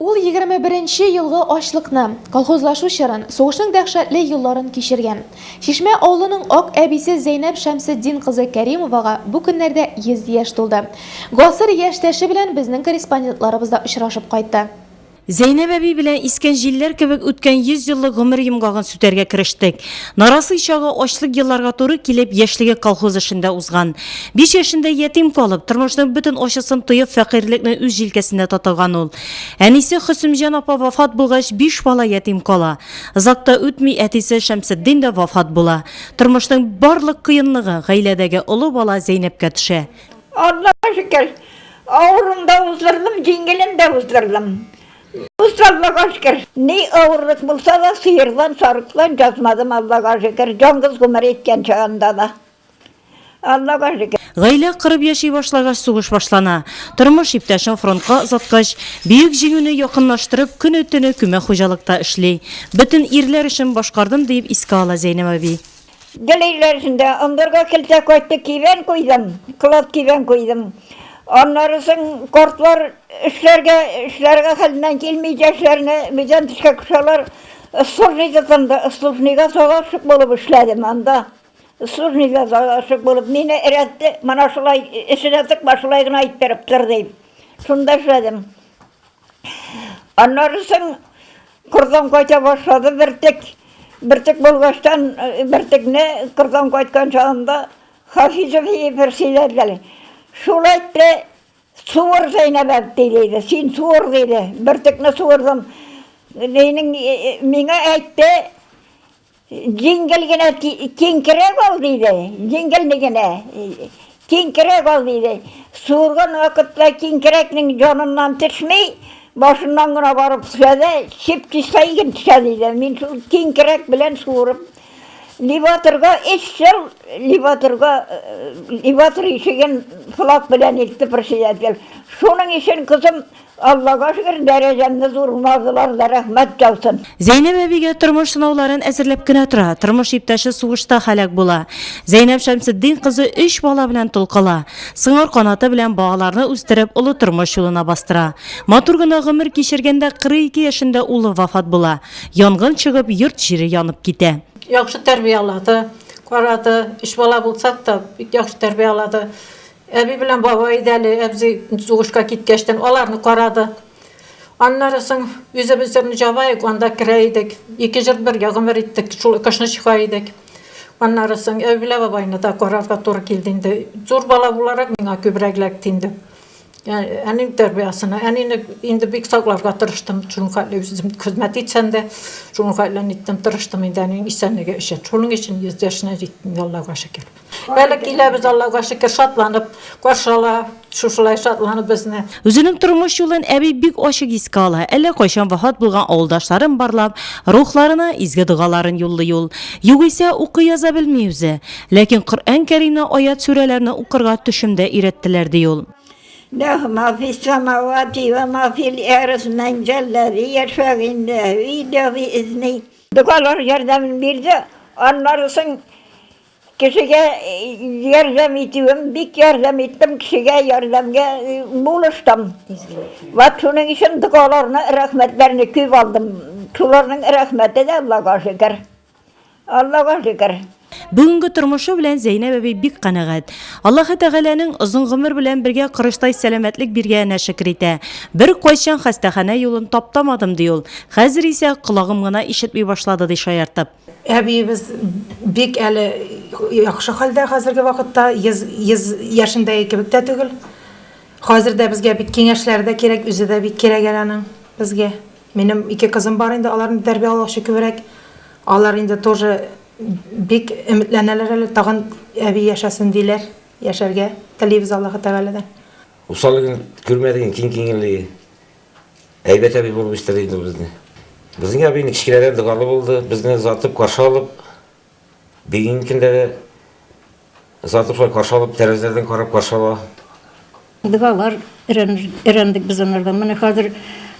Ул 21 нче елгы ачлыкны, колхозлашу чорын, сугышның дәһшәтле елларын кичергән. Чишмә авылының ак әбисе Зәйнәп Шәмсетдин кызы Кәримовага бу көннәрдә 100 яшь тулды. Гасыр яшьтәше белән безнең корреспондентларыбыз да очрашып кайтты. Зәйнәп әби белән искән җилләр кебек үткән 100 еллык гомер йомгагын сүтәргә керештек. Нарасый чагы ачлык елларга туры килеп, яшьлеге колхоз эшендә узган. Биш яшендә ятим калып, тормышның бөтен ачысын тоеп, фәкыйрьлекне үз җилкәсендә татыган ул. Әнисе Хөсемҗан апа вафат булгач, биш бала ятим кала. Озак та үтми, әтисе Шәмсетдин дә вафат була. Тормышның барлык кыенлыгы гаиләдәге олы бала Зәйнәпкә төшә. Аллага шөкер, авырын да уздырдым, җиңелен дә уздырдым. Уз Аллага шөкер. Ни авырлык булса да, сыердан, сарыктан язмадым, Аллага шөкер. Җангыз гомер иткән чагында да. Аллага шөкер. Гаилә корып яши башлагач, сугыш башлана. Тормыш иптәшен фронтка озаткач, Бөек Җиңүне якынлаштырып, көне-төне күмәк хуҗалыкта эшли. Бөтен ирләр эшен башкардым, диеп искә ала Зәйнәб әби. Гел өйләр эчендә ындырга килсә кайтты, кибән куйдым, клад кибән куйдым. Аннары соң картлар эшләргә, эшләргә хәленнән килми, яшьләрне мөдән төшкә кушалар. Служный тотынды, служныйга сагашык булып эшләдем анда. Служныйда сагашык булып мине өйрәтте, менә шулай эшенә тыкма, шулай гына иттереп тор дип. Шунда эшләдем. Аннары соң кырдан кайта башлады бертек. Бертек булгачтан, э, бертекне кырдан кайткан чагында Хафизов бер сөйләделәр. Шул әйтте, суыр Зәйнәб әбти диде, син суыр диде. Бертекне суырдым. Нинең э, э, миңа әйтте, Җиңел генә киңкерәк ал, диде. Җиңелне генә. Киңкерәк ал, диде. Суырган вакытта киңкерәкнең җаныннан төшми, башыннан гына барып төшә дә, чип-чиста иген төшә, диде. Мин шул киңкерәк белән суырып, леваторга өч ел леваторга, леватор ишеген флаг белән илтте председатель. Шуның өчен, кызым, Аллага шөкер, дәрәҗәмне зурмадылар да, рәхмәт яусын. Зәйнәб әбигә тормыш сынауларын әзерләп кенә тора. Тормыш иптәше сугышта һәлак була. Зәйнәб Шәмсетдин кызы өч бала белән тол кала. Сыңар канаты белән балаларны үстереп, олы тормыш юлына бастыра. Матур гына гомер кичергәндә 42 яшендә улы вафат була. Янгын чыгып, йорт-җире янып китә. Яхшы тәрбиялады, карады. Өч бала булсак та, бик яхшы тәрбиялады. Әби белән бабай иде әле, әбзи сугышка киткәчтен аларны карады. Аннары соң үзебез җырны җабаек, анда керә идек. Ике җыр бергә гомер иттек, шул кышны чыга идек. Аннары соң әби белән бабайны да карарга туры килде инде. Зур бала буларак миңа күбрәк эләкте инде. Әнинең тәрбиясенә. Әнине инде бик сакларга тырыштым. Шуның хәтле үзем хезмәт итсәм дә, шуның хәтле ниттем, тырыштым инде әнинең исәнлеге өчен. Шуның өчен 100 яшенә җиттем, Аллага шөкер. Әле киләбез, Аллага шөкер, шатланып каршы ала, шушылай шатланып безне. Үзенең тормыш юлын әби бик ачык искә ала, әллә кайчан вафат булган авылдашларын барлап, рухларына изге догаларын юллый ул. Югыйсә, укый-яза белми үзе. Ләкин Коръән Кәримне аять-сүрәләрне укырга төшемдә өйрәттеләр, ди ул. Ләһу ма фис-самавати вә ма фил-әрз мән зәлләзи йәшфәгъ индәһү илля биизни. Догалар ярдәмен бирде, аннары соң Кешегә ярдәм итүем, бик ярдәм иттем, кешегә ярдәмгә булыштым. Вот шуның өчен догаларны, рәхмәтләрне күп алдым. Шуларның рәхмәте дә Аллага шөкер. Аллага шөкер. Бүгенге тормышы белән Зәйнәб әби бик канәгать. Аллаһы Тәгаләнең озын гомер белән бергә корычтай сәламәтлек биргәненә шөкер итә. Беркайчан хастаханә юлын таптамадым, ди ул. Хәзер исә колагым гына ишетми башлады, ди шаяртып. Әбиебез бик әле яхшы хәлдә хәзерге вакытта, 100, 100 яшендәге кебек тә түгел. Хәзер дә безгә бик киңәшләре дә кирәк, үзе дә бик кирәк әле аның безгә. Минем ике кызым бар инде, аларны тәрбияләүче күбрәк. Алар инде тоже бик өметләнәләр әле, тагын әби яшәсен диләр. Яшәргә телибез Аллаһы Тәгаләдән. Усаллыгын күрмәдек, киң күңеллеге. Әйбәт әби булып үстерде инде ул безне. Безнең әби инде кечкенәдән догалы булды. Безне озатып, каршы алып, бүгенге көндә дә озатып шулай каршы алып, тәрәзәдән карап каршы ала. Догалар өйрәндек без анардан. Менә хәзер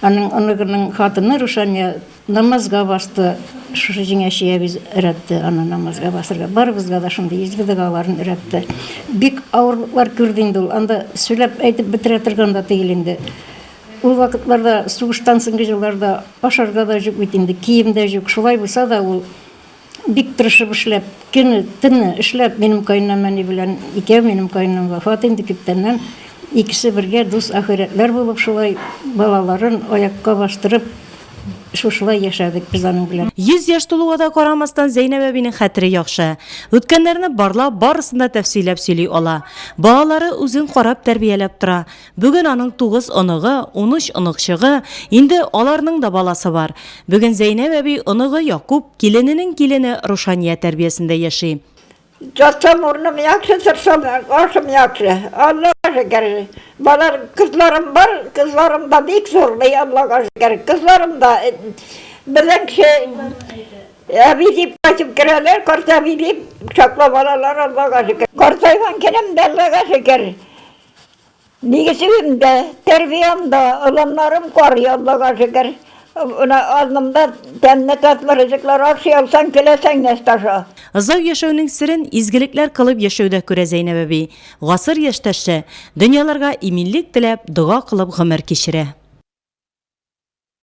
аның оныгының хатыны Рушания намазга басты. Шушы җиңәчи әби өйрәтте аны намазга басырга. Барыбызга да шундый изге догаларын өйрәтте. Бик авырлыклар күрде инде ул. Анда сөйләп әйтеп бетерә торган да түгел инде. Ул вакытларда, сугыштан соңгы елларда ашарга да җук бит инде, кием дә җук. Шулай булса да, ул бик тырышып эшләп, көне, төне эшләп, минем каенам әни белән икәү, минем каенам вафат инде күптәннән, икесе бергә дус ахирәтләр булып шулай балаларын аякка бастырып, шушылай яшәдек без аның белән. 100 яшь тулуга да карамастан, Зәйнәб әбинең хәтере яхшы. Үткәннәрне барлап, барысын да тәфсилләп сөйли ала. Балалары үзен карап, тәрбияләп тора. Бүген аның тугыз оныгы, 13 оныкчыгы, инде аларның да баласы бар. Бүген Зәйнәб әби оныгы Якуб, килененең килене Рушания тәрбиясендә яши. Ятсам урыным яхшы, торсам ашым яхшы. Аллага шөкер. Балар, кызларым бар, кызларым да бик зурлый, Аллага шөкер. Кызларым да безнең кеше әби дип кайтып керәләр, карт әби дип кочаклап алалар, Аллага шөкер. Картайган көнем дә Аллага шөкер. Нигезем дә, тәрбиям дә, оланнарым карый, Аллага шөкер. Менә алдымда тәмле татлы ризыклар ашый алсаң, теләсәң нәрсә аша. Озак яшәүнең серен изгелекләр кылып яшәүдә күрә Зәйнәб әби. Гасыр яшьтәше, дөньяларга иминлек теләп, дога кылып гомер кичерә.